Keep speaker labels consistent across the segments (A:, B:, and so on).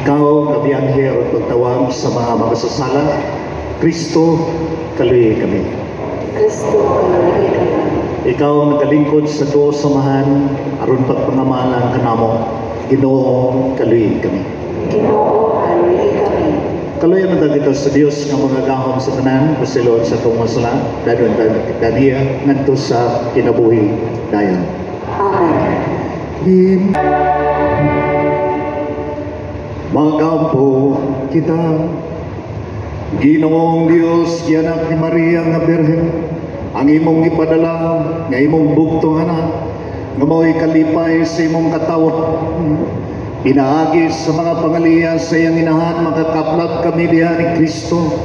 A: Ikaw nga mianhi aron pagtawag sa mga makasasala, Kristo, kaluyi kami.
B: Kristo, kaluyi kami.
A: Ikaw ang nagalingkod sa tuo sa Amahan aron pagpangamalang kanamo, Ginoo, kaluyi kami.
B: Ginoo, kaluyi kami.
A: Kaluyan na kita sa Dios nga makagagahom sa tanan, pasayloon sa atong mga sala, dayon kaniya ngadto sa kinabuhi dayon.
B: Amen.
A: Him. Magampo kita. Ginoong Dios, gianak ni Maria nga Birhen, ang imong ipadala, nga imong bugtong anak, nga mao'y kalipay sa imong katawhan. Pinaagi sa mga pangaliya sa iyang inahan, makakaplag kami diha ni Kristo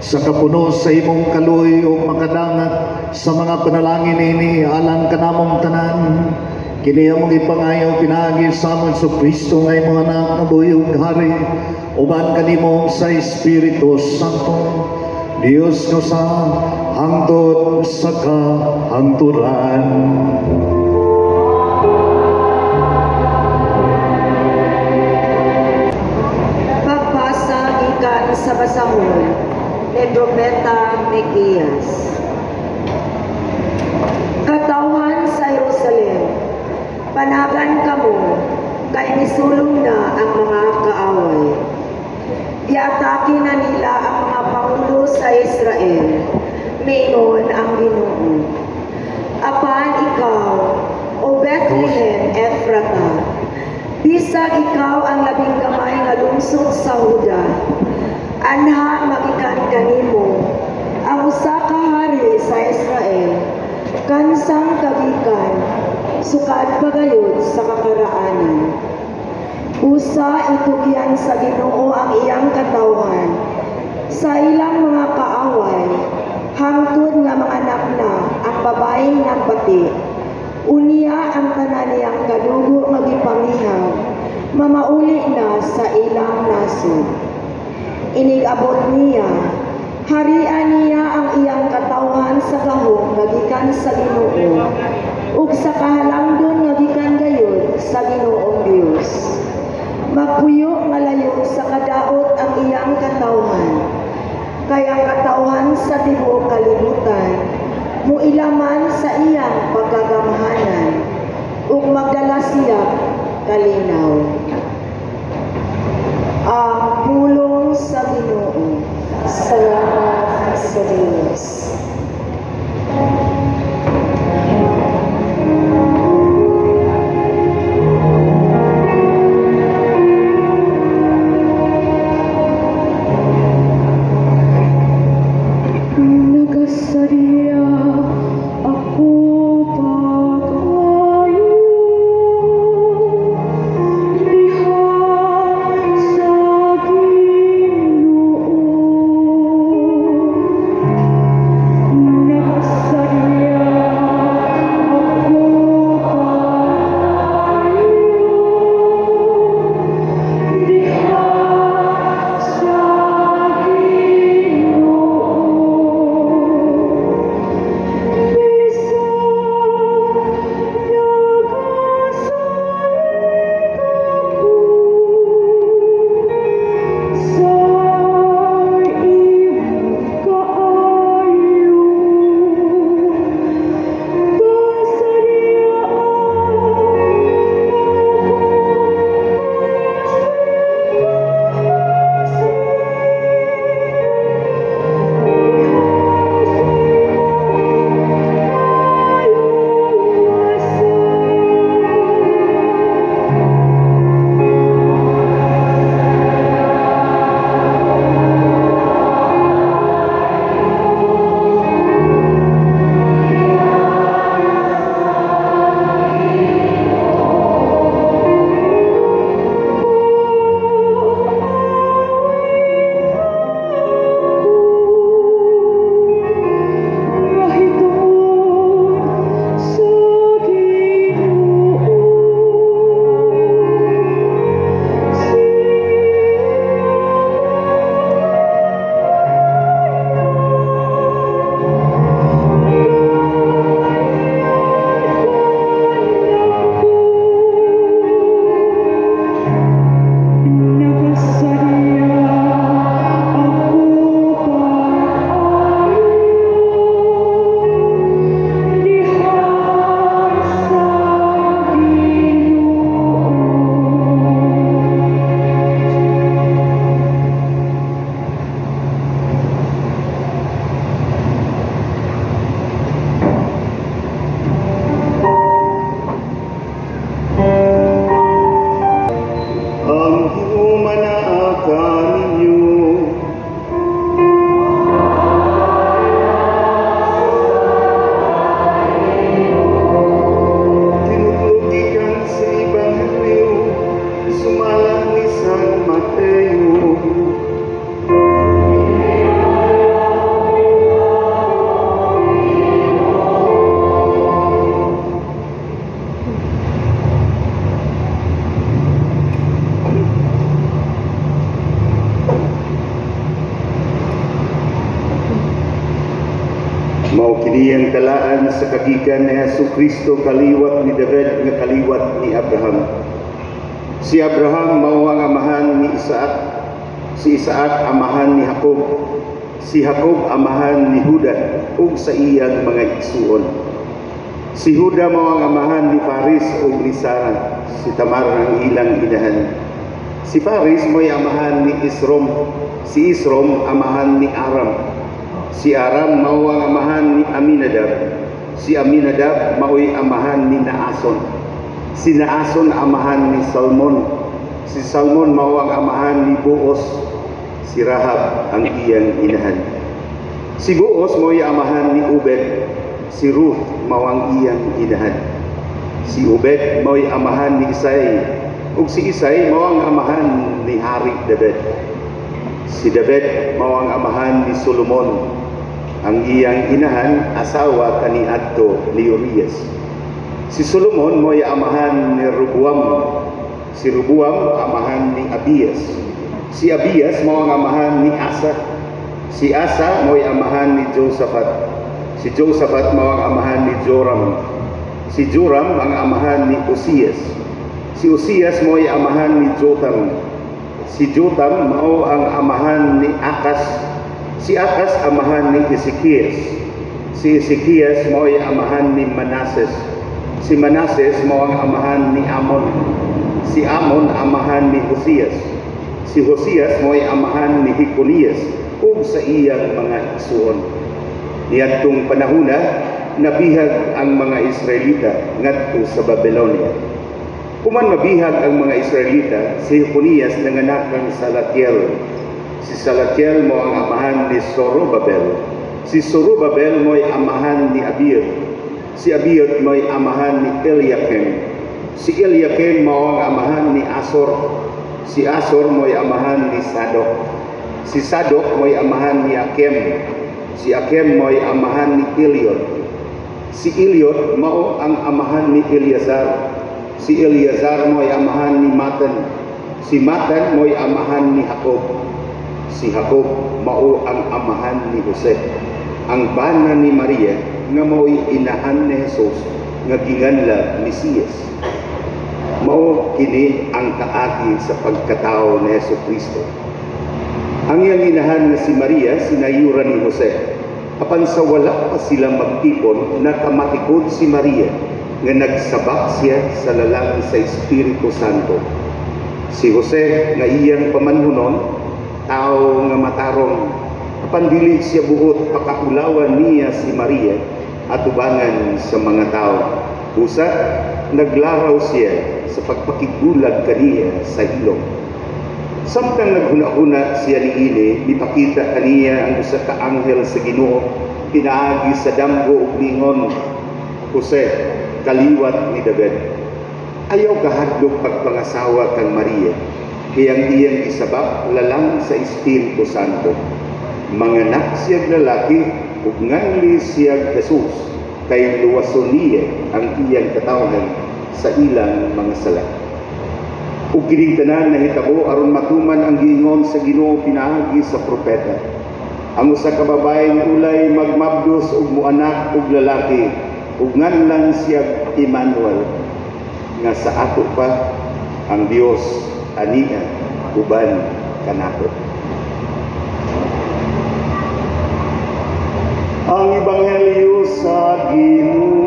A: sa kapuno sa imong kaluoy ug makadangat sa mga panalangin ini alang kanamong tanan. Kini among ipangayo pinaagi sa among Kristo nga imong anak nga buhi ug hari uban kanimo sa Espiritu Santo, Dios nga usa hangtod sa kahangturan.
B: Pagbasa gikan sa basahon ni Propeta Miqueas. Katawhan sa Jerusalem, panagan kamo kay misulong na ang mga kaaway. Giatake na nila ang mga pangulo sa Israel, miingon ang Ginoo. Apan ikaw, O Bethlehem Ephrata, bisag ikaw ang labing gamay nga lungsod sa Huda, anha magikan kanimo ang usa ka hari sa Israel, kansang kagikan, sukad pagayod sa kakaraanan. Usa itugyan sa Ginoo ang iyang katawhan sa ilang mga kaaway, hangtod nga manganak na ang babaeng nagpati. Unya ang tanan niyang kadugo nga gipamihaw, mamauli na sa ilang nasod. Inig-abot niya, harian niya ang iyang katawhan sa gahom nga gikan sa Ginoo ug sa kahalangdon nga gikan gayud sa Ginoong Dios. Magpuyo nga layo sa kadaot ang iyang katawhan, kay ang katawhan sa tibuok kalibutan muilaman sa iyang pagkagamhanan ug magdala siya kalinaw. Ang pulong sa Ginoo. Salamat sa Dios. Nagasadya ako pag-ayo diha.
C: Mao kini ang talaan sa kagikan ni Hesus Kristo, kaliwat ni David nga kaliwat ni Abraham. Si Abraham mao ang amahan ni Isaac, si Isaac amahan ni Jacob, si Jacob amahan ni Juda ug sa iyang mga igsuon. Si Juda mao ang amahan ni Faris ug ni Sara, si Tamar ang ilang inahan. Si Faris mo'y amahan ni Esrom, si Esrom amahan ni Aram. Si Aram mao ang amahan ni Aminadab. Si Aminadab mao'y amahan ni Naason. Si Naason amahan ni Salmon. Si Salmon mao ang amahan ni Boaz. Si Rahab ang iyang inahan. Si Boaz mao'y amahan ni Obed. Si Ruth mao ang iyang inahan. Si Obed mao'y amahan ni Isai. Ug si Isai mao ang amahan ni Hari David. Si David mao ang amahan ni Solomon. Ang iyang inahan asawa kaniadto ni Urias. Si Solomon mo'y amahan ni Roboam. Si Roboam amahan ni Abias. Si Abias mao ang amahan ni Asa. Si Asa mo'y amahan ni Josaphat. Si Josaphat mao ang amahan ni Joram. Si Joram ang amahan ni Uzias. Si Uzias mo'y amahan ni Jotam. Si Jotam mao ang amahan ni Akas. Si Akas amahan ni Ezekias. Si Ezekias mao'y amahan ni Manases. Si Manases mao ang amahan ni Amon. Si Amon amahan ni Josias. Si Josias mao'y amahan ni Jeconias ug sa iyang mga igsuon. Niadtong panahona, nabihag ang mga Israelita ngadto sa Babylonia. Human mabihag ang mga Israelita, si Jeconias nanganak kang Salatiel. Si Salatiel mao ang amahan ni Zorobabel. Si Zorobabel mo'y amahan ni Abiud. Si Abiud mo'y amahan ni Eliakim. Si Eliakim mao ang amahan ni Asor. Si Asor mo'y amahan ni Sadok. Si Sadok mo'y amahan ni Akem. Si Akem mo'y amahan ni Eliud. Si Eliud mao ang amahan ni Eleazar. Si Eleazar mo'y amahan ni Matan. Si Matan mo'y amahan ni Jacob. Si Jacob mao ang amahan ni Jose, ang bana ni Maria nga mao'y inahan ni Jesus nga ginganlag Mesiyas. Mao kini ang kaagi sa pagkatao ni Hesus Kristo. Ang iyang inahan nga si Maria sinayura ni Jose. Apan sa wala pa sila magtipon, nakamatikod si Maria nga nagsabak siya sa lalang sa Espiritu Santo. Si Jose nga iyang pamanhunon, tao nga matarong, apan dili siya buot pakaulawan niya si Maria atubangan sa mga tao. Busa naglaraw siya sa pagpakigulag kaniya sa ilong. Samtang naghuna-huna siya niini, mipakita kaniya ang usa ka anghel sa Ginoo pinaagi sa damgo ug ningon, "Jose, kaliwat ni David, ayaw kahadlok pagpangasawa kang Maria, kay ang iyang isabak lalang sa Espiritu Santo. Manganak siyag lalaki ug nganli siyag Jesus, kay luwason niya ang iyang katawhan sa ilang mga sala." Ug kining tanan nahitabo aron matuman ang giingon sa Ginoo pinaagi sa propeta. Ang usa ka babae nga ulay magmabdos ug moanak og lalaki ug nganlan siyag Emmanuel, nga sa ato pa ang Dios ania uban kanato. Ang Ebanghelyo sa Ginoo.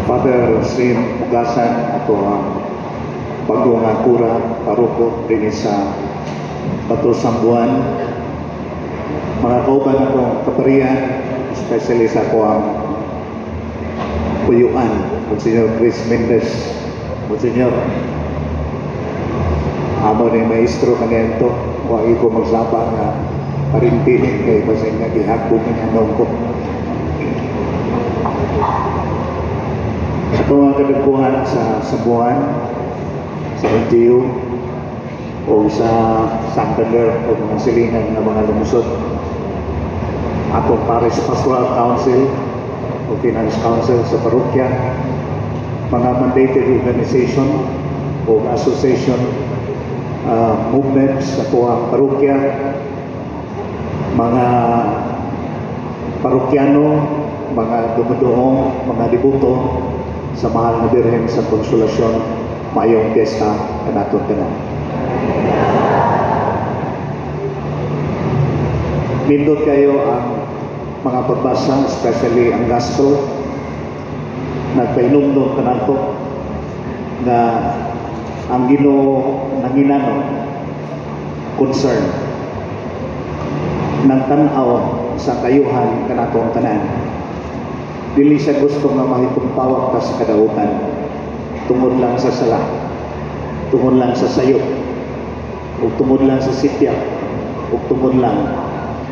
A: Father Sim Ugasan, ato ang bago nga kura paroko dinhi sa Bato Sambuan. Mga kauban akong kaparian, especially sa ako ang puyuan, Monsignor Chris Mendez. Monsignor, amo ni maestro kaniadto, wa ko magsaba nga parintinin kay basin nga gihakbo ni anong ko. Ato Mga kadagkuhan sa San Juan, sa LGU, o sa Santander o mga silingan ng mga lungsod. Atong Parish Pastoral Council o Finance Council sa parokya, mga mandated organization o association, movements sa atuang parokya, mga parokyano, mga dumuduong, mga deboto sa Mahal na Birhen sa Konsolasyon, maayong piyesta kanaton tanan. Nindot kayo ang mga pagbasa, especially ang gospel, nagpahinumdum kanato nga ang Ginoo nanginano, concern, nagtan-aw sa kayuhan kanatong tanan. Dili siya gusto nga mahitumpawak ta sa kadautan tungod lang sa sala, tungod lang sa sayop, o tungod lang sa sitya, o tungod lang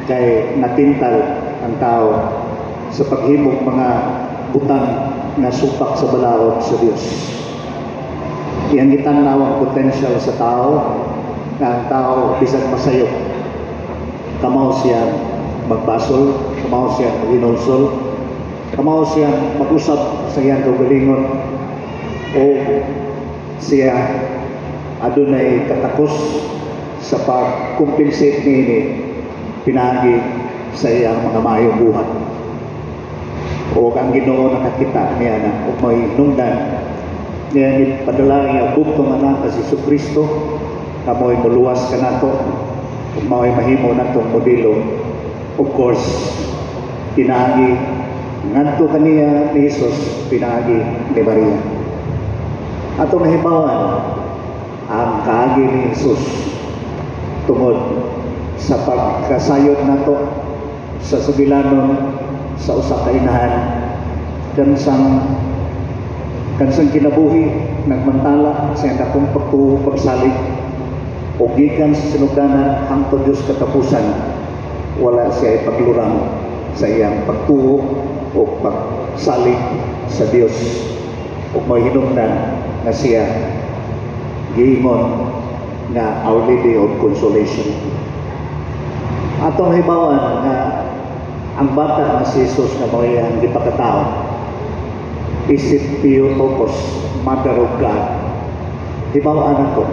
A: kay natintal ang tao sa paghimog mga butang nga supak sa balaod sa Dios. Iyang gitan-aw ang potential sa tao, nga ang tao bisan masayop, kamaw siya magbasol, kamaw siya maginulsol, kamaw siya mag-usab sa iyang kaugalingon, o siya adunay katakos sa pag-compensate niini pinaagi sa iyang mga maayong buhat. O ang Ginoo nakakita niya na o may nungdan niya, ipadala niya bugtong anak na si Kristo nga mao'y muluwas kanato ug mao'y mahimo natong modelo. Of course, pinaagi ngadto kaniya ni Jesus, pinaagi ni Maria. Atong nahibawan ang kaagi ni Jesus tungod sa pagkasayod nato sa sugilanon sa usa ka inahan, kansang kinabuhi, nagmantala sa iyang dakong pagtuo, pagsalig, o gikan sa sinugdanan hangtod Diyos katapusan, wala siya ipaglurang sa iyang pagtuo o pagsalig sa Dios, ug may hinungdan nga siya giingon nga Our Lady of Consolation. Atong hibawan nga ang bata nga si Jesus nga mao iyang gipakatao isip Theotokos, Mother of God. Hibawan nato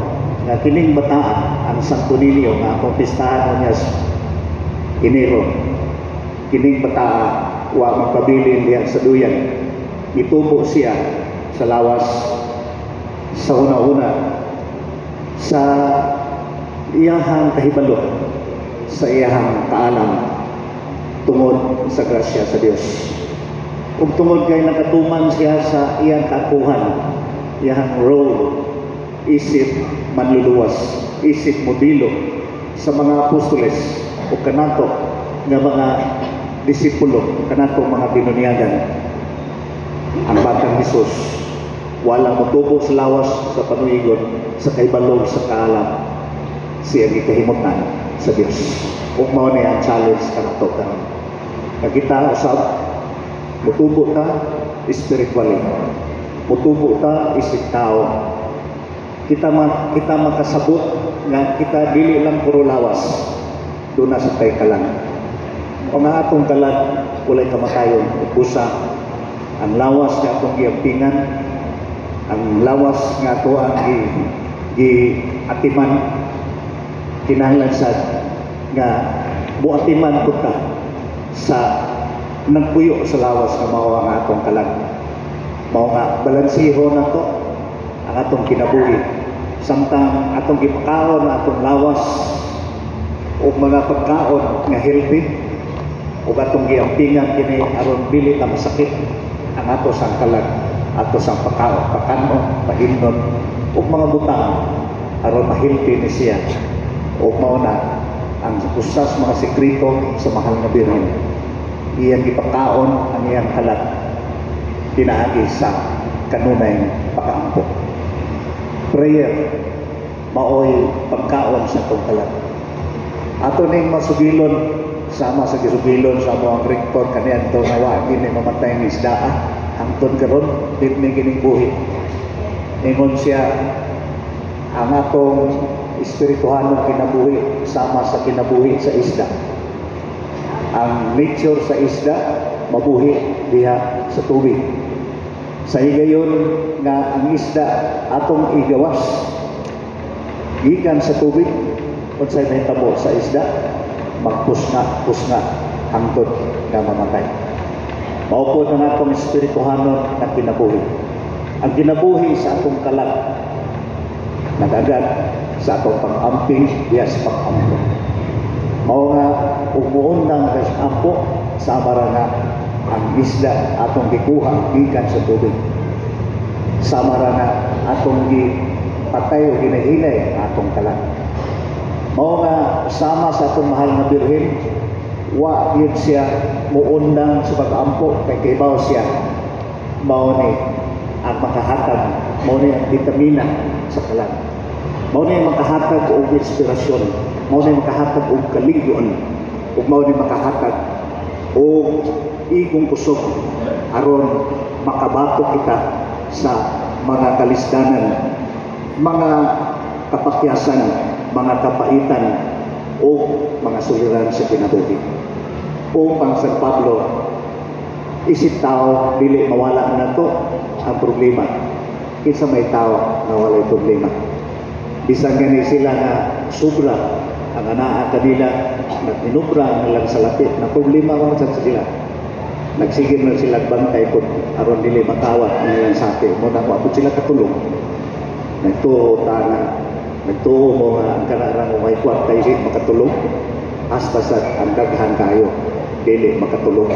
A: nga kining bataa, ang Santo Niño nga akong pistahan niya sa Enero, kining bataa wa magpabilin diha sa duyan. Itubo siya sa lawas, sa una-una, sa iyahang kahibalo, sa iyahang kaalam, tungod sa grasya sa Dios. Ug tungod kay nakatuman siya sa iyang kaakuhan, iyang role isip manluluwas, isip modelo sa mga apostoles o kanato nga mga disipulo, kanato mga binunyagan. Ang batang Hesus wala motubo sa lawas, sa panuigon, sa kahibalo, sa kaalam, siya gikahimutan sa Dios. Ug mao ni ang challenge kanato karon. Nga kita usab mutubo ta spiritually, mutubo ta isip tao. Kita makasabot nga kita dili lang puro lawas, duna sa tay kalag. O nga atong kalag walay kamatayon, busa ang lawas nga atong giampingan, ang lawas nga ato ang gi, gi atiman, kinahanglan sad nga muatiman pud ta sa nagpuyo sa lawas nga mao ang atong kalag. Mao nga balanseho nato ang atong kinabuhi samtang atong gipakaon ang atong lawas og mga pagkaon nga healthy ug atong giampingan kini aron dili ta masakit ang ato sang kalag, ato sang pagkaon, pakanon, pahimnon ug mga butang aron ma-healthy ni siya. Ug mao na ang usa sa mga sekreto sa Mahal nga Birhen: iyang gipakaon ang iyang kalag pinaagi sa kanunay pakaampo. Prayer maoy pagkaon sa atong kalag. Ato ning masugilon sama sa gisugilon sa among rektor kaniadto nga wa gini mamatay ang isda hangtod Hangtod karon pirmi kining buhi. Ingon siya, ang atong espirituhanong kinabuhi sama sa kinabuhi sa isda. Ang nature sa isda, mabuhi diha sa tubig. Sa higayon nga ang isda atong igawas gikan sa tubig, unsay mahitabo sa isda? Magpusnga pusnga hangtod nga mamatay. Mao pod ang atong espirituhanon nga kinabuhi. Ang kinabuhi sa atong kalag nagagad sa atong pag-amping diha sa pag-ampo. Mao nga ug muundang ka sa ampo, sama ra nga ang isda atong gikuha gikan sa tubig. Sama ra nga atong gipatay o ginahinay ang atong kalag. Mao nga sama sa atong mahal nga Birhen, wa gyud siya muundang sa pag-ampo kay kibaw siya mao ni ang makahatag, mao ni ang bitamina sa kalag. Mao ni ang makahatag og inspirasyon, mao ni makahatag og kalig-on, ug mao ni makahatag og igong kusog aron makabato kita sa mga kalisdanan, mga kapakyasan, mga kapaitan o mga suliran sa kinabuhi. O pang San Pablo, isip tao, dili mawala na to ang problema. Kinsa may tao nga walay problema? Bisan gani sila nga sobra ang anaa kanila, nagminubra ang nilang salapi na problema man sad sila. Nagsige man sila bantay kung aron dili makawat ang nilang sapi. Mao na wa sila katulog. Nagtuo ta nga, nagtuo mo nga ang kanarang may kwarta dili makatulog, hasta sa ang daghan kayo dili makatulog.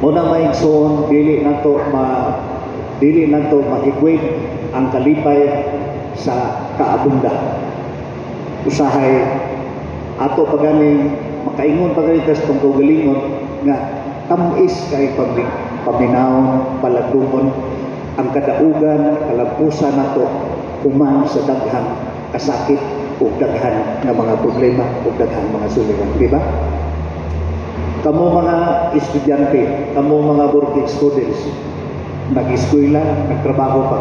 A: Mao na, mga igsoon, dili nato ma-equate ang kalipay sa kaabunda. Usahay ato pa ganing makaingon pa gani tas tong kaugalingon nga tam-is kay paminawon, palagumon ang kadaugan, kalampusan nato human sa daghang kasakit ug daghan nga mga problema ug daghang mga suliran, di ba? Kamo mga estudyante, kamo mga working students, nag-eskwela, nagtrabaho pa.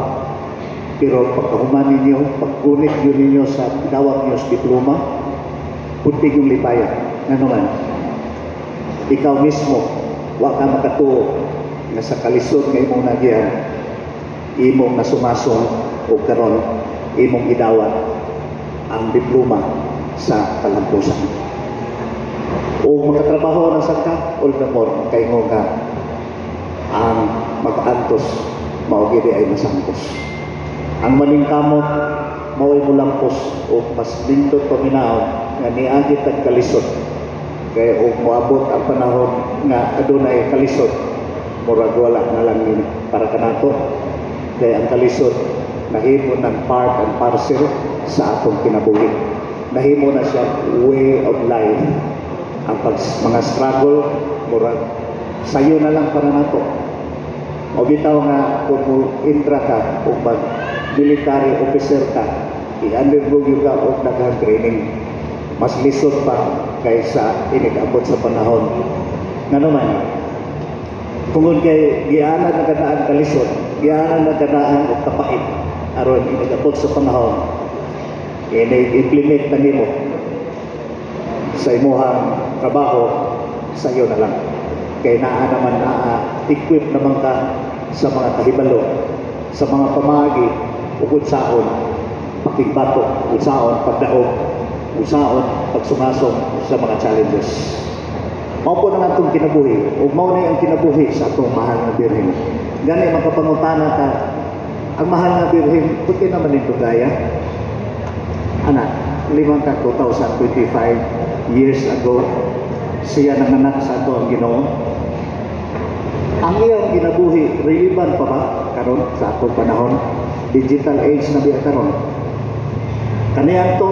A: Pero pagkahuman ninyo, paggunit yun ninyo sa dawat ninyo sa diploma, punti yung lipaya. Ano man, ikaw mismo, wa ka makatuo nga sa kalisod nga imong nagyan, imong nasumasong o karon imong idawat ang diploma sa kalampusan. O makatrabaho na sa ka, all the more, kaingon ka, ang mag-antos, mao gid ay masangkos. Ang maningkamot, mao'y mulampos o mas nindot paminaw nga niagi tag kalisod. Kaya og moabot ang panahon nga adunay kalisod, murag wala na lang ni para kanato. Kaya ang kalisod nahimo ng part and parcel sa atong kinabuhi. Nahimo na siya way of life. Ang mga struggle, murag sayo na lang para nato. O bitaw nga kung mo intra ka o mag military officer ka, i-undergo gyud ka og daghang training. Mas lisod pa kaysa inig-abot sa panahon. Ngano man, tungod kay gianan na kanaan kalisod, gianan na kanaan og kapait aron inig-abot sa panahon, ini-implement na nimo sa imuhang trabaho, sa iyo na lang. Kay naa naman, naa equip naman ka sa mga kahibalo, sa mga pamaagi ug unsaon pakigbato, unsaon pagdaog, unsaon pagsumasong sa mga challenges. Mao po nang atong kinabuhi ug mao na ang kinabuhi sa atong mahal nga Birhen. Gani makapangutana ka, ang mahal nga Birhen, puti naman nito gaya. Anak, limang ka 2025 years ago, siya nanganak sa ato ang Ginoo. Ang iyang kinabuhi, relevant pa ba karon sa atong panahon? Digital age na biya karon. Kaniadto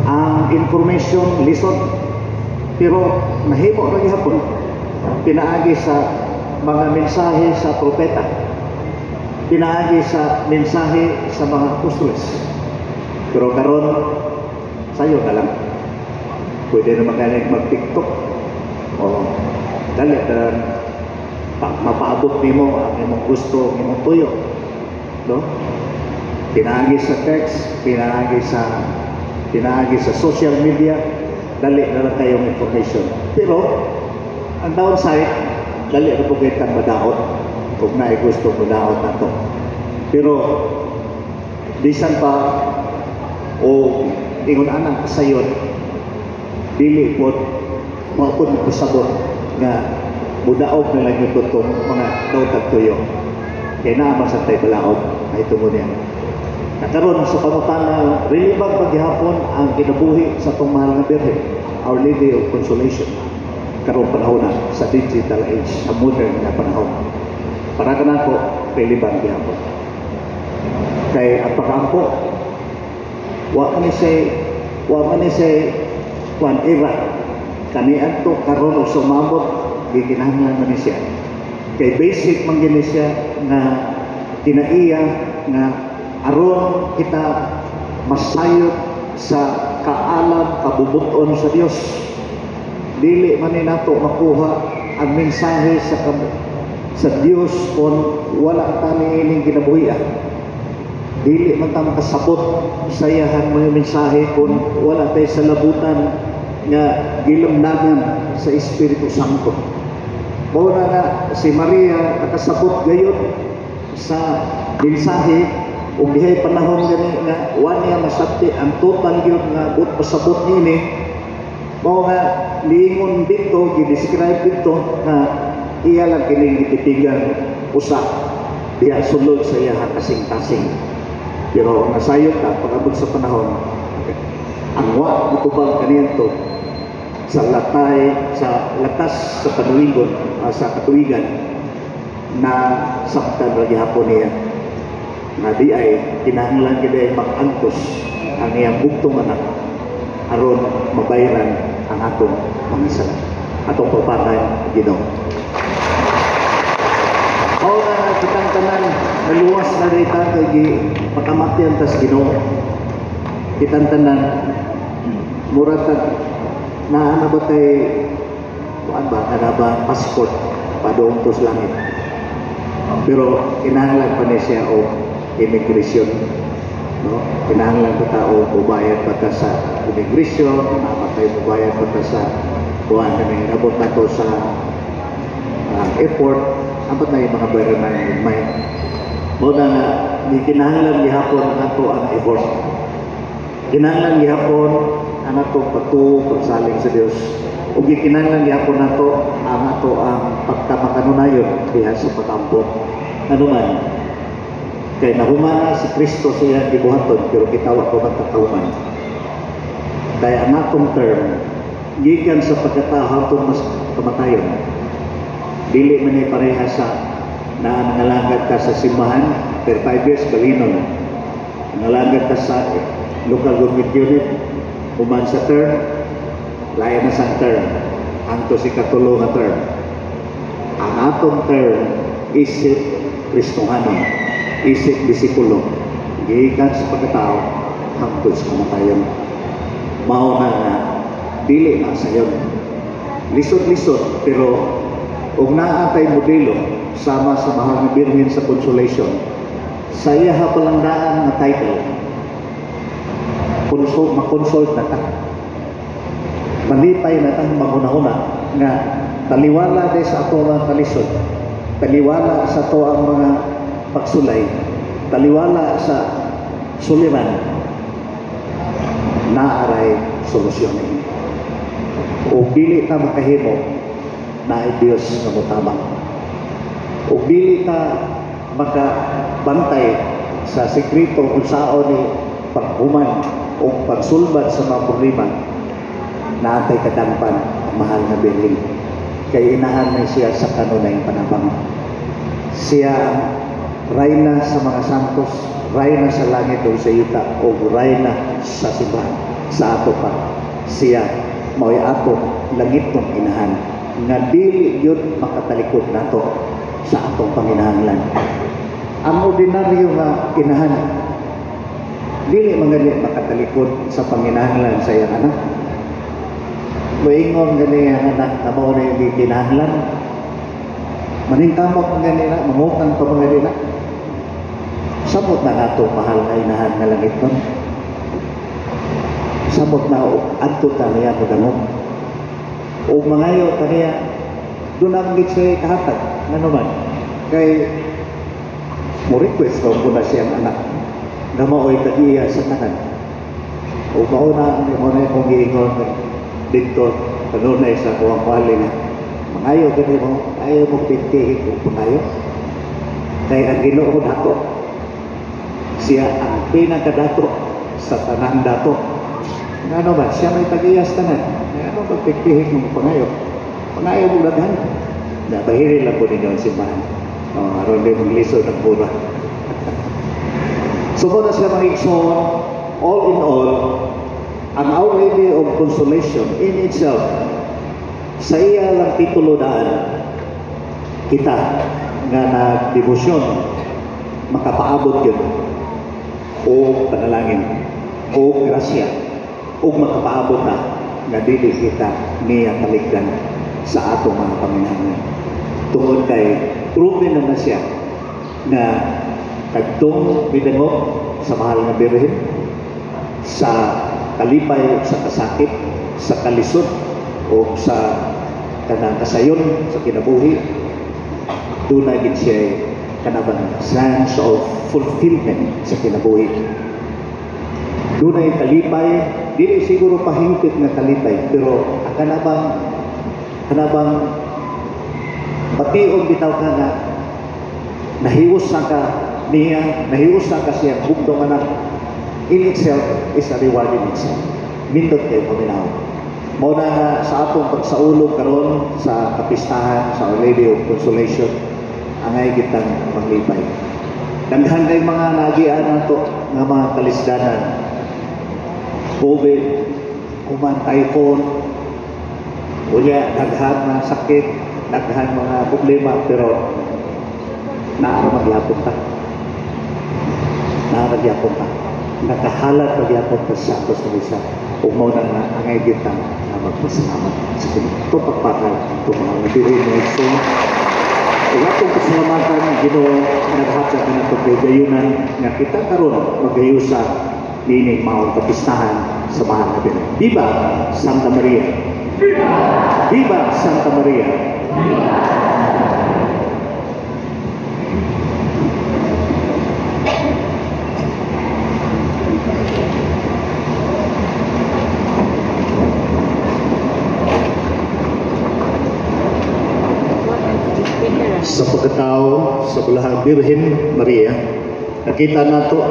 A: ang information lisod, pero nahimo ra gihapon pinaagi sa mga mensahe sa propeta, pinaagi sa mensahe sa mga apostoles. Pero karon sayo na lang, pwede naman ganit mag-TikTok o dali na. Mapaabot nimo ang imong gusto, ang imong tuyo. No? Pinaagi sa text, pinaagi sa social media, dali na lang kayong information. Pero ang downside, dali na po kitang madaot kung naay gusto modaot nato. Pero bisan pa o ingon anang kasayon, dili po mo pod pasabot nga mudaog na lang yung itong mga daotag tuyo. Kay naa man sa tay balaod ay tungod niya. Nakaroon sa pangutana, relevant paghihapon ang kinabuhi sa atong mahal nga Birhen, Our Lady of Consolation, karong panahon na sa digital age, sa modern nga panahon? Para kanako, relevant gihapon. Kay ang pag-ampo, wa man ni say one era kaniadto, karon o sumabot, gikinahanglan man ni siya. Kay basic man gini siya nga kinaiya nga aron kita masayod sa kaalam, kabubuton sa Dios. Dili man ni nato makuha ang mensahe sa Dios kung wala ta niining kinabuhian. Dili man ta makasabot sa iyahang mga mensahe kung wala tay sa labutan nga gilamlangan sa Espiritu Santo. Mao na nga si Maria nakasabot gayud sa mensahe ug dihay panahon gani nga wa niya masabti ang total gyud nga buot pasabot niini. Mao nga niingon dito, gi-describe dito nga iya lang kining gitipigan usa diha sulod sa iyang kasing-kasing. Pero nasayod ta pag-abot sa panahon ang wa mutubag kaniadto sa latay, sa latas sa panuwigon, sa katuwigan na saktan ra gihapon niya nga di ay kinahanglan gid ay mag-angkos ang iyang bugtong anak aron mabayaran ang atong mga sala. Atong palakpakan Ginoo. Mao na kitang tanan naluwas na rin ta kay gi pakamatyan tas Ginoo. Kitang tanan mura tag naa na ba tay kuan ba, kana ba passport padung to sa langit? Pero kinahanglan pa ni siya og immigration, no? Kinahanglan pa ta og mubayad pa ta sa immigration, naa tayo mubayad pa ta sa kuan kani abot na to sa airport, abot na yung mga bayaran na may. Mao na nga gikinahanglan gihapon ang ato ang effort. Kinahanglan gihapon ang atong pagtuo, pagsalig sa Dios. Ug gikinahanglan gihapon nato ang ato ang pagkamakanunayon diha sa pag-ampo. Ano man, kay nahuman na si Kristo sa iyang gibuhaton, pero kita wa pa man kahuman. Kaya ang atong term, gikan sa pagkatao hangtod mas kamatayon. Dili man ni pareha sa na nangalagad ka sa simbahan, per 5 years, balinon. Nangalagad ka sa local government unit, human sa term, lain na sa term. Hangtod sa ikatulo nga term. Ang atong term, isip Kristohanon, isip disipulo, gikan sa pagkatao, hangtod sa kamatayon. Mao na nga, dili na sayon. Lisod-lisod, pero ug naa tay modelo sama sa Mahal nga Birhen sa Consolation, sa iyaha palang daan nga title, consult, makonsult na ta. Malipay na tang maghuna-huna nga taliwala day sa ato mga kalisod, taliwala sa ato ang mga pagsulay, taliwala sa suliran, naaray solusyon ini. O dili ta makahimo, naay Dios nga motabang. O dili ta makabantay sa sekreto kung saon ni paghuman o pagsulbad sa mga problema, naatay kadangpan ang Mahal nga Birhen. Kay inahan na siya sa kanunayng panabang. Siya ang rayna sa mga santos, rayna sa langit o sa yuta, o rayna sa simbahan, sa ato pa. Siya mao'y ato langitnong inahan nga dili yun makatalikod nato sa atong panginahanglan. Ang ordinaryo nga inahan, dili man gani makatalikod sa panginahanglan sa iyang anak. Moingon gani ang anak na mao na yung kinahanglan. Maningkamot mga nila, mangutang pa mga nila. Samot na nato mahal nga inahan nga langit nun. Samot na adto ta niya modangop. O mangayo ta niya, doon ang gid siya kahatag. Ngano man? Kay mo request daw ko na siyang anak nga mao'y tag-iya sa tanan. O mao na ang mao na akong giingon dito kanunay sa kuwang wali nga mangayo gani mo, ayaw mo pintihin kung pangayo. Kay ang Ginoo dato, siya ang pinakadato sa tanang dato. Ngano ba? Siya may tag-iya sa tanan. Ngano ba pintihin kung pangayo? Pangayo mo daghan. Na bahiri lang po ninyo ang simbahan. Oh, aron di maglisod ang pura. So mao na siya mga igsoon, all in all, ang Our Lady of Consolation in itself, sa iya lang titulo daan, kita nga nagdebosyon, makapaabot yun, o panalangin, o grasya, o makapaabot na, nga dili kita niya talikdan sa atong mga panginahanglan. Tungod kay proven na na siya na kadtong bidangop sa mahal nga Birhen, sa kalipay, sa kasakit, sa kalisod, o sa kanang kasayon sa kinabuhi, doon gid siya kanabang sense of fulfillment sa kinabuhi. Dunay kalipay, dili siguro pahingpit nga kalipay, pero ang kanabang bation bitaw ka nga nahius na ka niya, nahius na ka siya bugtong anak, in itself is a reward in itself. Nindot kayo paminaw. Mao na nga sa atong pagsaulog karon sa kapistahan sa Our Lady of Consolation, angay kitang maglipay. Daghan kay mga naagian nato nga mga kalisdanan. COVID, human typhoon, unya daghan mga sakit, daghan mga problema, pero naa maglapon ta. Naa magyapon ta. Nakahalat magyapon ta sa ato sa misa. Ug mao na nga angay kita nga magpasalamat sa Ginoo. Ito pagpakal, ito mga nabiri na ito. Ug atong pasalamatan, Ginoo, naghatag ka nato kay gayunan nga kita karon magayusa niining maong kapistahan sa mahal na Birhen. Viva Santa Maria! Viva Santa Maria! Sa pagkatao sa Bulahang Birhen Maria, nakita nato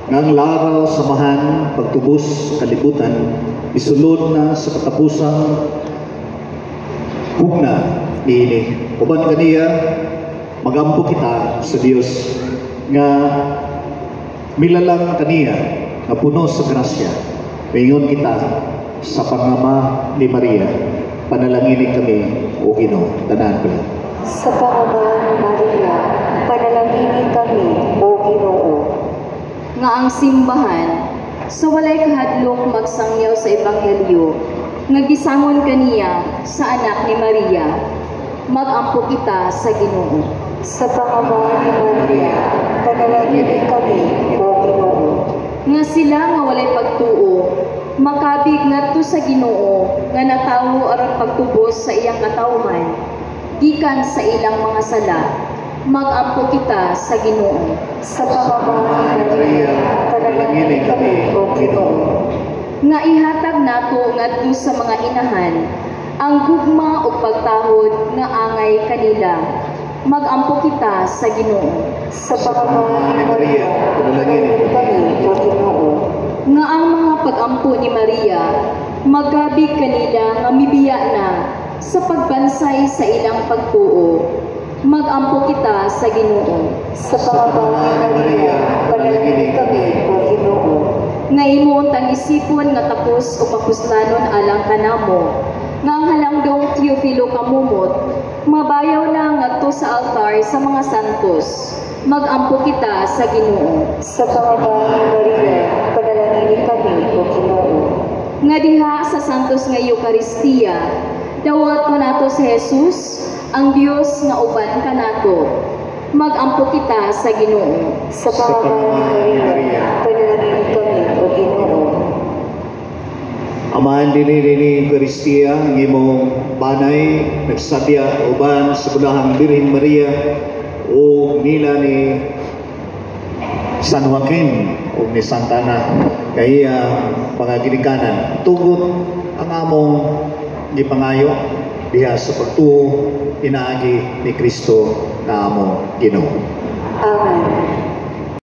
A: nga ang laraw sa samahan pagtubos sa kalibutan isulod na sa katapusang pugna niini. Uban kaniya magampo kita sa Dios nga milalang kaniya nga puno sa grasya. Maingon kita sa pangama ni Maria, panalangini kami o Ginoo. Tanan pala.
B: Sa pangama ni Maria, panalangini kami o Ginoo.
D: Nga ang simbahan sa walay kahadlok magsangyaw sa ebanghelyo nga gisangon kaniya sa anak ni Maria, magampo kita sa Ginoo.
B: Sa pangama ni Maria, panalangini kami o Ginoo.
D: Nga sila nga walay pagtuo makabig ngadto sa Ginoo nga natawo aron pagtubos sa iyang katawhan gikan sa ilang mga sala, magampo kita sa Ginoo.
B: Sa pangama ni Maria, panalangini kami o Ginoo.
D: Nga ihatag nato ngadto sa mga inahan ang gugma ug pagtahod nga angay kanila, magampo kita sa Ginoo.
B: Sa pangama ni Maria, panalangini kami o Ginoo.
D: Nga ang mga pagampo ni Maria magabig kanila nga mibiya na sa pagbansay sa ilang pagtuo, magampo kita sa Ginoo.
B: Sa pangama ni Maria, panalangini kami o Ginoo.
D: Nga imong tangisipon nga tapos o papuslanon alang kanamo, nga ang halangdong Teofilo kamumot, mabayaw na ngadto sa altar sa mga santos, magampo kita sa Ginoo.
B: Sa pangama ni Maria, panalangini kami o Ginoo.
D: Nga diha sa santos nga Eukaristiya, dawat ko nato si Jesus Ang Dios nga uban kanato. Magampo kita sa Ginoo.
B: Sa pamamahan ni Maria, panalangin kami, O Ginoo.
A: Amahan dinhi ni Eucharistia ang imong banay nagsabya uban sa Bulahang Birhen Maria o nila ni San Joaquin o ni Santa Ana kay mga ginikanan. Tugot ang among gipangayo diha sa pagtuo pinaagi ni Kristo na among Ginoo.
B: Amen.